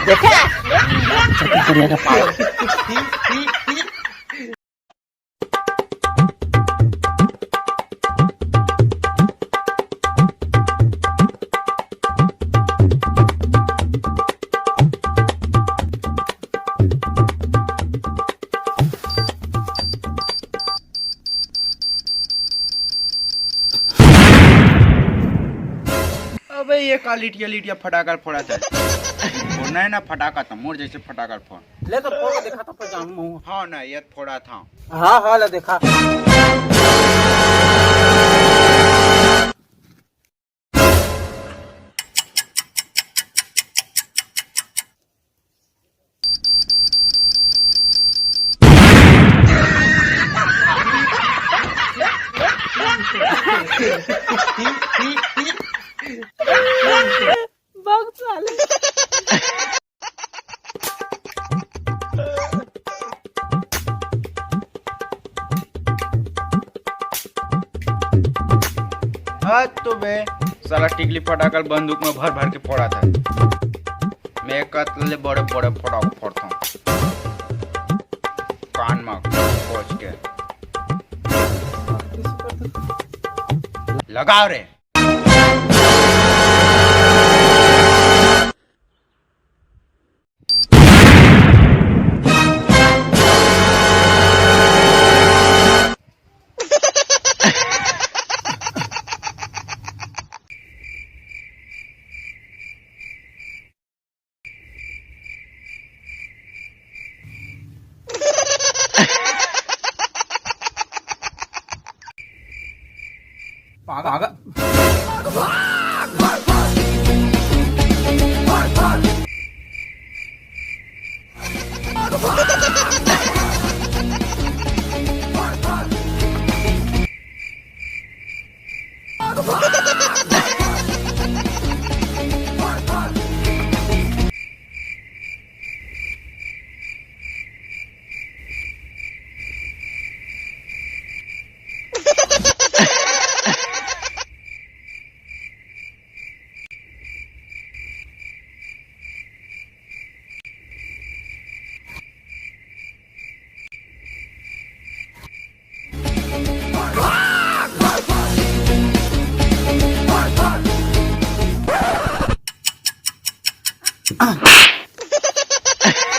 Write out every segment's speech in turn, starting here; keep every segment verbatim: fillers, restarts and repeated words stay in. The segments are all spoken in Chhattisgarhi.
देखे? अबे ये का लिटिया लिटिया फटाका फोड़त हे? फोड़ना हे ना फटाका त मोर जइसे फटाका फोड़। ले तो फोड़ के देखा तो, फिर जानहूं मैं। हाँ ना, ये फोड़त हंव। हाँ, हाँ, ले देखा। बक साले। हद तो बे, साला टिकली फटाका ल बंदूक में भर भर के फोड़त हे। मैं कतले बड़े बड़े फटाका फोड़थंव, कान में खोच के। लगाव रे। पागल।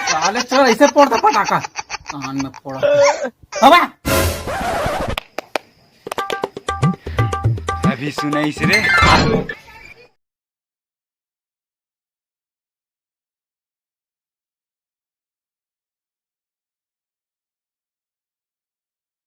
साले चल, ऐसे फोड़ दे फटाका। कान में फोड़ा। अबे! अभी सुनाइस रे।